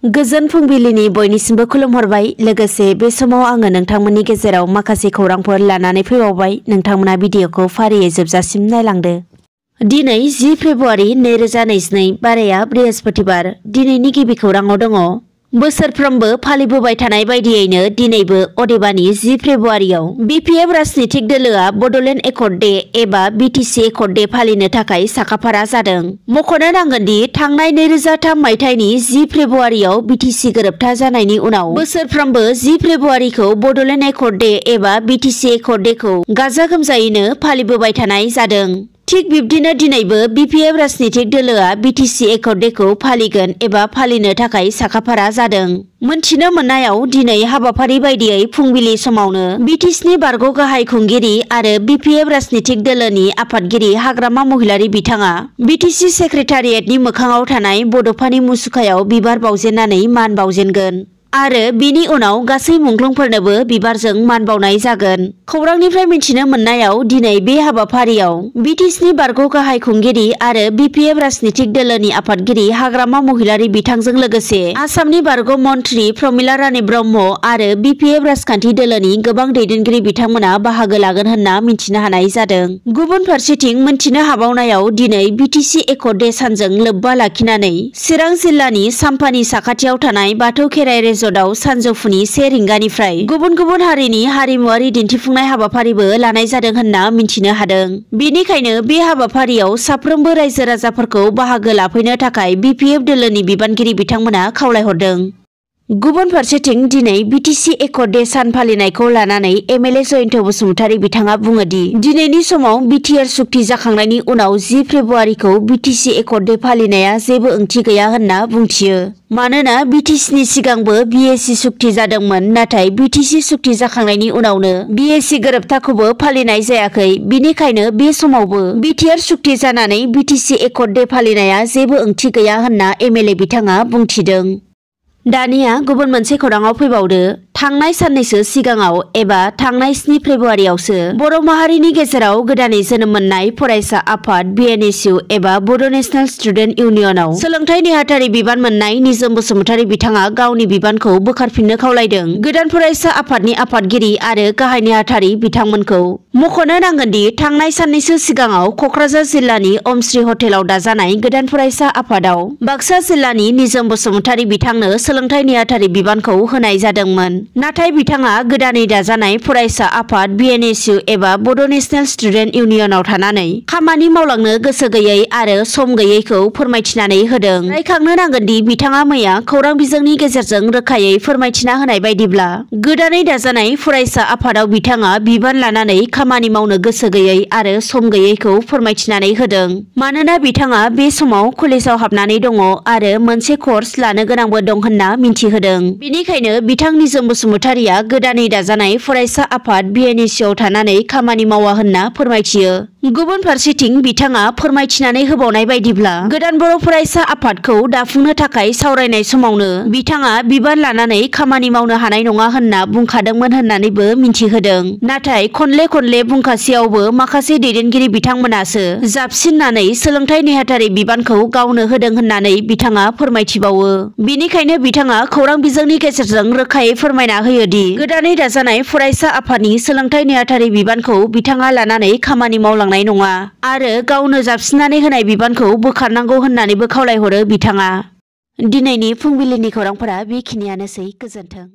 गोजोन फुंबिलिनि बयनिसिमबो खुलुमहरबाय। लोगोसे बे समाव आङो नोंथांमोननि गेजेराव माखासे खौरांफोर लानानै फैबावबाय। नोंथांमोना भिडिअखौ फारियै जोबजासिम नायलांदो। दिनै 10 फेब्रुआरि 2022 बाराया बृहस्पतिबार। दिनैनि गिबि खौराङाव दङ। बोसोरफ्रोमबो फालिबोबाय थानाय बायदियैनो दिनैबो अदेबानि 10 फेब्रुआरियाव बिपिएफ राजनीतिक दोलोआ बडलेण्ड एकर्ड डे एबा बिटिसि एकर्ड डे फालिनो थाखाय साखाफारा जादों। मख'नो नांगोन दि थांनाय 2003 मायथाइनि 10 फेब्रुआरियाव बिटिसि गोरोबथा जानायनि उनाव बोसोरफ्रोमबो 10 फेब्रुआरिखौ बडलेण्ड एकर्ड डे एबा बिटिसि एकर्ड डेखौ गाजा गोमजायैनो फालिबोबाय थानाय जादों। थिग बिब्दिनो दिनैबो बिपिएफ राजनीतिक दोलोआ बिटिसि एकर्ड डेखौ फालिगोन एबा फालिनो थाखाय साखाफारा जादों। मोनथिनो मोननायाव दिनै हाबाफारि बायदियै फुंबिलि समावनो बिटिसिनि बारग' गाहाय खुंगिरि आरो बिपिएफ राजनीतिक दोलोनि आफादगिरि हाग्रामा महिलारि बिथाङा बिटिसि सेक्रेटारियेटनि मोखाङाव थानाय बड'फानि मुसुखायाव बिबार बावजेननानै मान बावजेनगोन आरो बिनि उनाव गासै मुंख्लंफोरनोबो बिबारजों मान बावनाय जागोन। खौरांनिफ्राय मिथिनो मोननायाव दिनै बे हाबाफारियाव बिटिसिनि बारग' गाहाय खुंगिरि आरो बिपिएफ राजनीतिक दोलोनि आफादगिरि हाग्रामा महिलारि बिथांजों लोगोसे आसामनि बारग' मन्थ्रि प्रमिला रानी ब्रह्म आरो बिपिएफ राजखान्थि दोलोनि गोबां दैदेनगिरि बिथांमोना बाहागो लागोन होनना मिथिनो हानाय जादों। गुबुन फारसेथिं मिथिनो हाबावनायाव दिनै बिटिसि एकर्ड डे सानजों लोब्बा लाखिनानै चिरां जिल्लानि साम्फानि साखाथियाव थानाय बाथौ खेराइ रेजर्टआव सानजौफुनि 1 रिंगानिफ्राय गुबुन गुबुन हारिनि हारिमुआरि दिन्थिफुंनाय हाबाफारिबो लानाय जादों होनना मिथिनो हादों। बेनिखायनो बे हाबाफारियाव साफ्रोमबो रायजो राजाफोरखौ बाहागो लाफैनो थाखाय बिपिएफ दोलोनि बिबानगिरि बिथांमोना खावलायहरदों। गुबुन फारसेथिं दिनै बिटिसि एकर्ड डे सान फालिनायखौ लानानै एमएलए जयन्त बसुमतारी बिथाङा बुङो दि दिनैनि समाव बिटिआर सुक्ति जाखांनायनि उनाव 10 फेब्रुआरिखौ बिटिसि एकर्ड डे फालिनाया जेबो ओंथि गैया होनना बुंथियो। मानोना बिटिसिनि सिगांबो बिएसि सुक्ति जादोंमोन, नाथाय बिटिसि सुक्ति जाखांनायनि उनावनो बिएसि गोरोबथाखौबो फालिनाय जायाखै। बिनिखायनो बे समावबो बिटिआर सुक्ति जानानै बिटिसि एकर्ड डे फालिनाया जेबो ओंथि गैया होनना एमएलए बिथाङा बुंथिदों। दानिया गुबुन मोनसे खौराङाव फैबावदो। थांनाय साननैसो सिगाङाव एबा थांनाय 7 फेब्रुआरियावसो बर' माहारिनि गेजेराव गोदानै जोनोम मोननाय फरायसा आफाद बिएनएसइउ एबा बड' नेशनेल स्टुडेन्ट इउनियनाव सोलोंथाइ नेहाथारि बिबान मोननाय निजोम बसुमतारी बिथाङा गावनि बिबानखौ बोखारफिननो खावलायदों गोदान फरायसा आफादनि आफादगिरि आरो गाहाय नेहाथारि बिथांमोनखौ। मख'नो नांगोन दि थांनाय साननैसो सिगाङाव क'क्राझार जिल्लानि अमश्री हटेलाव दाजानाय गोदान फरायसा आफादाव बाक्सा जिल्लानि निजोम बसुमतारी बिथांनो सोलोंथाइ नेहाथारि बिबानखौ होनाय जादोंमोन। नाथाय बिथाङा गोदानै दाजानाय फरायसा आफाद बिएनएसइउ एबा बड' नेशनेल स्टुडेन्ट इउनियनाव थानानै खामानि मावलांनो गोसो गैयै आरो सम गैयैखौ फोरमायथिनानै होदों। रायखांनो नांगोन दि बिथाङा मैया खौरां बिजोंनि गेजेरजों रोखायै फोरमायथिना होनाय बायदिब्ला गोदानै दाजानाय फरायसा आफादाव बिथाङा बिबान लानानै खामानि मावनो गोसो गैयै आरो सम गैयैखौ फोरमायथिनानै होदों। मानोना बिथाङा बे समाव कलेजाव हाबनानै दङ आरो मोनसे कर्स लानो गोनांबो दं होनना मिन्थिहोदों। बेनिखायनो बिथां निजोम बसुमतारीया गोदानै दाजानाय फरायसा आफाद बिएनएसइउआव थानानै खामानि मावा होनना फोरमायथियो। गुबुन फारसेथिं बिथाङा फोरमायथिनानै होबावनाय बायदिब्ला गोदान बर' फरायसा आफादखौ दाफुंनो थाखाय सावरायनाय समावनो बिथाङा बिबान लानानै खामानि मावनो हानाय नङा होनना बुंखादोंमोन होननानैबो मिन्थिहोदों। नाथाय खनले खनले बुंखासेयावबो माखासे दैदेनगिरि बिथांमोनासो जाबसिननानै सोलोंथाइ नेहाथारि बिबानखौ गावनो होदों होननानै बिथाङा फोरमायथिबावो। बेनिखायनो बिथाङा खौरां बिजोंनि गेजेरजों रोखायै फोरमायना होयो दि गोदानै दाजानाय फरायसा आफादनि सोलोंथाइ नेहाथारि बिबानखौ बिथाङा लानानै खामानि मावलांनाय नङा आरो गावनो जाबसिननानै होनाय बिबानखौ बोखारनांगौ होननानैबो खावलायहरो बिथाङा। दिनैनि फुंबिलिनि खौरांफोरा बेखिनियानोसै। गोजोन्थों।